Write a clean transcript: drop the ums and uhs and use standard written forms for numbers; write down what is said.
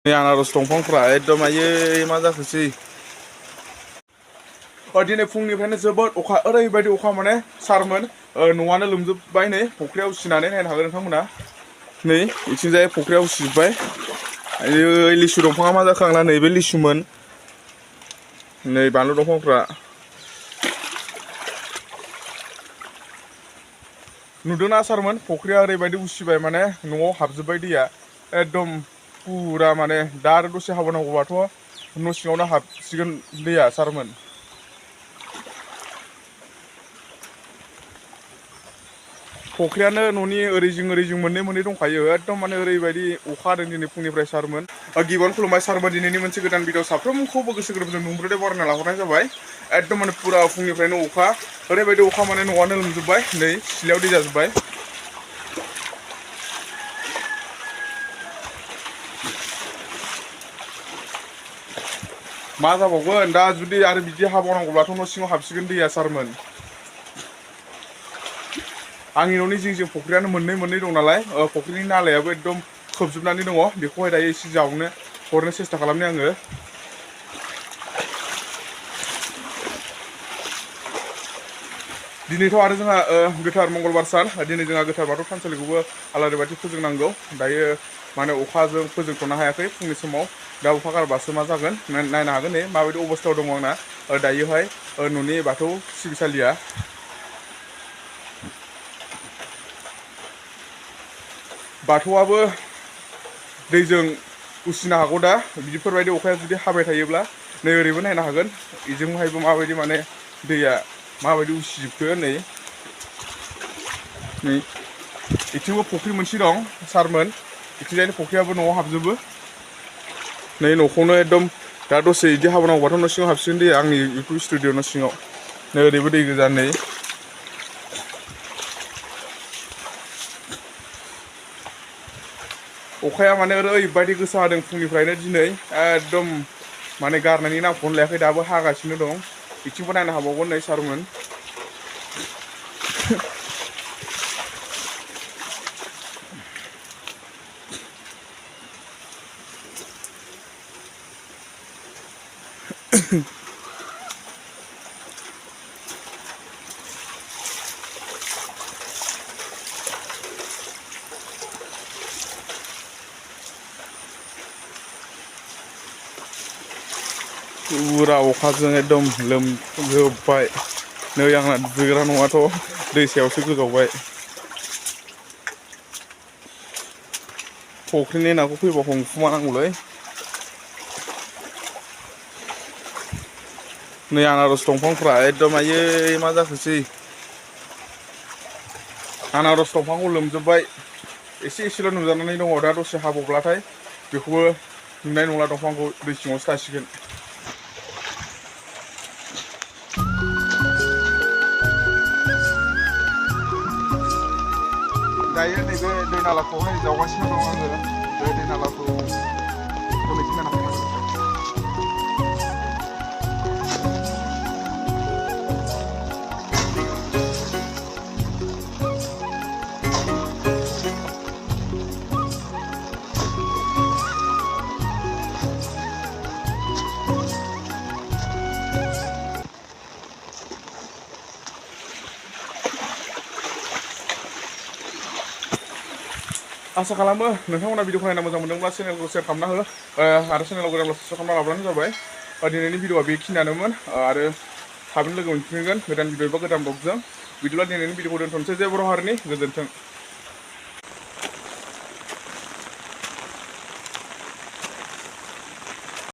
आनारस दंफांफ्रा एकदम आयै मा जाखोसै दिनै फुंनिफ्रायनो जोबोद अखा ओरैबायदि अखा माने सारमोन न'आनो लोमजोबबाय नै फुख्रियाव उसिनानै नायनो हागोन नोंथांमोना नै इथिंजाय फुख्रियाव उसिजोबबाय आयै लिसु दंफाङा मा जाखो आंना नैबे लिसुमोन नै बानलु दंफांफ्रा नुदोंना सारमोन फुख्रिया ओरैबायदि उसिबाय माने न'आव हाबजोबबाय दैया एकदम पुरा माने दा आरो दसे हाबावनांगौबाथ' न' सिङावनो हाबसिगोन दैया सारमोन फुख्रियानो न'नि ओरैजिं मोननै दंखायो एकदम माने ओरैबायदि अखा हादों दिनै फुंनिफ्राय सारमोन गिबियावनो खुलुमबाय सारमोन दिनैनि मोनसे गोदान भिडिअ साफ्रोमखौबो गोसो गोरबोजों नुंब्रोदो बरायना लाहरनाय जाबाय एकदम माने पुरा फुंनिफ्रायनो अखा ओरैबायदि अखा माने न'आनो लोमजोबबाय नै सिलायाव दै जाजोबबाय मा जाबावगोन दा जुदि आरो बिदि हाबावनांगौब्लाथ' न' सिङाव हाबसिगोन दैया सारमोन आंनि न'नि जिं फुख्रियानो मोननै दं नालाय फुख्रिनि नालायाबो एकदम खोबजोबनानै दङ बेखौहाय दायो एसे जावनो हरनो सेस्था खालामनि आङो दिनैथ' आरो जोंहा गोथार मंगलबार सान दिनै जोंहा गोथार बाथौ थानसालिखौबो आलारि बाथि फोजोंनांगौ दायो माने अखाजों फोजोंथ'नो हायाखै फुंनि समाव दा अखा गारबासो मा जागोन नायनो हागोन नै माबायदि अबस्थायाव दङ आंना दायोहाय न'नि बाथौ सिबिसालिया बाथौआबो दैजों उसिनो हागौ दा बिदिफोरबायदि अखाया जुदि हाबाय थायोब्ला नै ओरैबो नायनो हागोन इजोंहायबो माबायदि माने दैया माबायदि उसिजोबखो नै इथिंबो फुख्रि मोनसे दं सारमोन इथिंजायनि फुख्रियाबो न'आव हाबजोबो नै न'खौनो एकदम दा दसे इदि हाबावनांगौबाथ' न' सिङाव हाबसिगोन दैया आंनि इउटुब स्टुडिअ न' सिङाव नै ओरैबो दै गोजा नै अखाया माने ओरैबायदि गोसा हादों फुंनिफ्रायनो दिनै एकदम माने गारनायनि नामखौनो लायाखै दाबो हागासिनो दं बिथिंबो नायनो हाबावगोन नै सारमोन पुरा अखाजों एकदम लोमजोबबाय नै आंना दुगैग्रा न'आथ' दैसायावसो गोजावबाय फुख्रिनि नाखौ फैबा हमखुमानांगौलै नै आनारस दंफांफ्रा एकदम आयै मा जाखोसै आनारस दंफांखौ लोमजोबबाय एसेल' नुजानानै दङ दा दसे हाबावब्लाथाय बेखौबो नुनाय नंला दंफांखौ दै सिङावसो थासिगोन दायो नैबे दै नालाखौहाय जावगासिनो दं आङो बे दै नालाखौ खननैसो नायनो हागोन आसा खालामो नोंथांमोना भिडिअखौ नायना मोजां मोनदोंब्ला चेनेलखौ शेयार खालामना हो आरो चेनेलाव गोदानब्ला साबस्क्राइब खालामना लाब्लानो जाबाय दिनैनि भिडिअआ बेखिनियानोमोन आरो थाबैनो लोगो मोनफिनगोन गोदान भिडिअ एबा गोदान ब्लगजों बिदिब्ला दिनैनि भिडिअखौ दोनथ'नोसै जे बर' हारिनि गोजोन्थों